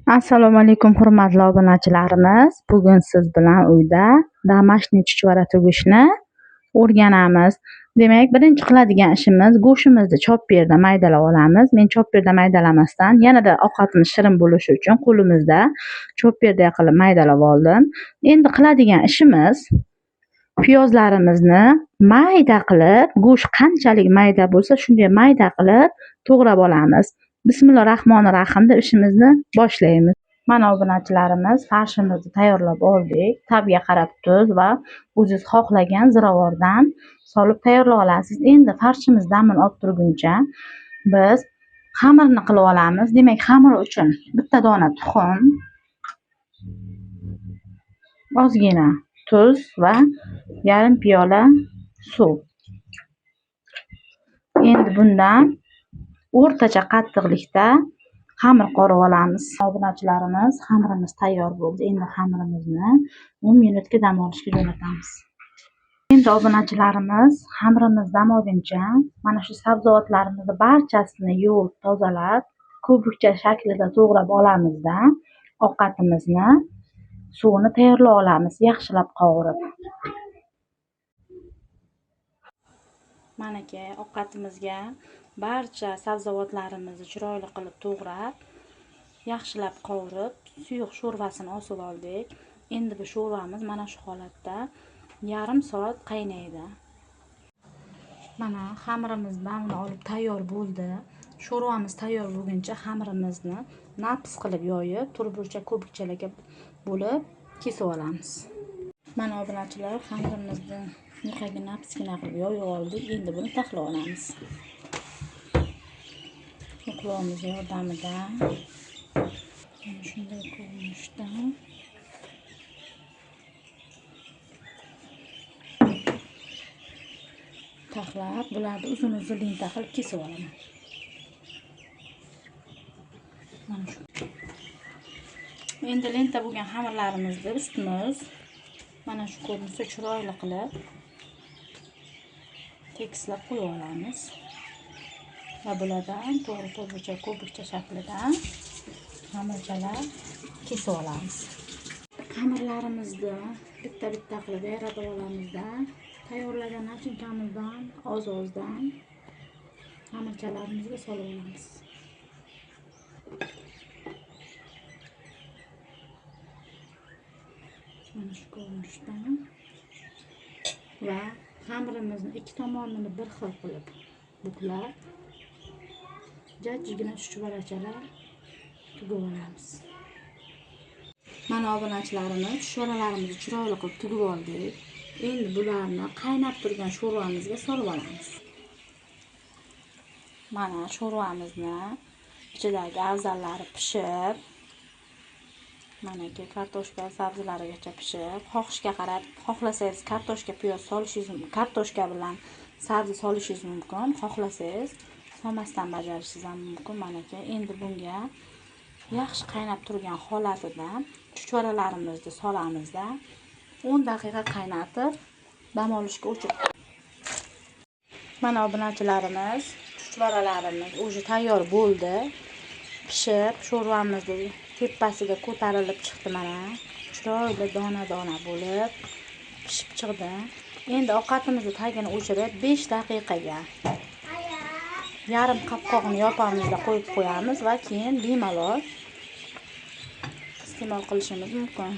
Assalomu alaykum hurmatli obunachilarimiz. Bugun siz bilan uyda домашний chuchvara tugishni o'rganamiz. Demak, birinchi qiladigan ishimiz go'shtimizni chopperda maydalab olamiz. Men chopperda maydalamasdan yanada ovqatimiz shirin bo'lishi uchun qo'limizda chopperda qilib maydalab oldim. Endi qiladigan ishimiz piyozlarimizni mayda qilib, go'sht qanchalik mayda bo'lsa, shunday mayda qilib to'g'rab olamiz. Bismillahirrohmanirrohim deb ishimizni boshlaymiz. Mana obunachilarimiz farshimizni tayyorlab oldik. Ta'bga qarab tuz va o'zingiz xohlagan ziravordan solib tayyorlab olasiz. Endi farshimiz damini olib turguncha biz xamirni qilib olamiz. Demak, xamir uchun bitta dona tuxum, ozgina tuz va yarim piyola suv. Endi bundan o'rtacha qattiqlikda xamir qorib olamiz. Obunachilarimiz, xamirimiz tayyor bo'ldi. Endi xamirimizni 10 minutga dam olishga jo'natamiz. Endi obunachilarimiz, xamirimiz dam olguncha mana shu sabzavotlarimizni barchasini yuvib, tozalab, ko'pikcha shaklida to'g'rab olamizda, ovqatimizni suvini tayyorlab olamiz, yaxshilab qovurib. Manaki ovqatimizga barcha sabzavotlarimizni chiroyli qilib to'g'rab, yaxshilab qovurib, suyuq sho'rvasini osib oldik. Endi bu sho'rvamiz mana shu holatda yarim soat qaynaydi. Mana xamirimiz damini olib tayyor bo'ldi. Sho'rvamiz tayyor bo'lguncha xamirimizni naps qilib yoyib, to'rtburchak ko'pikchalarga bo'lib kesib olamiz. Mana obunachilar, xamirimizni bunaqangi napsgina qilib yoyib oldik. Endi buni taxlab olamiz. Uqlovimiz yordamida mana shunday ko'rinishda taxlab, bularni uzun-uzun lenta qilib kesib olaman. Mana shu. Endi lenta bo'lgan xamirlarimizni ustimiz mana shu ko'rinishda chiroyli qilib tekislab qo'yib olamiz. Va bulardan to'g'ri to'rtburchak ko'pikcha shaklida xamirchalar kesib olamiz. Xamirlarimizni bitta-bitta qilib yaratib olamizda, tayyorlagan nachinkamizdan oz-ozdan xamirchalarimizga solib olamiz. Mana shu ko'rinishda va xamirimizni ikki tomonini bir xil qilib buklab, jajjigina chuchvarachalar tugib olamiz. Mana obunachilarimiz, chuchvaralarimizni chiroyli qilib tugib oldik. Endi bularni qaynab turgan sho'rvamizga solib olamiz. Mana sho'rvamizni ichidagi afzallari pishib, manaki kartoshka sabzilarigacha pishib, xohishga qarab, xohlasangiz kartoshka piyoz solishingiz, kartoshka bilan sabzi solishingiz mumkin, xohlasangiz solmasdan bajarishingiz ham mumkin. Manaki endi bunga yaxshi qaynab turgan holatida chuchvaralarimizni solamizda 10 daqiqa qaynatib dam olishga o'chirib. Mana obunachilarimiz, chuchvaralarimiz o'zi tayyor bo'ldi. Pishib, sho'rvamizni tepasiga ko'tarilib chiqdi mana. Chiroyli dona-dona bo'lib pishib chiqdi. Endi ovqatimizni tagini o'chirib 5 daqiqaga yarim qopqog'ini yopamizda qo'yib qo'yamiz va keyin bemalol iste'mol qilishimiz mumkin.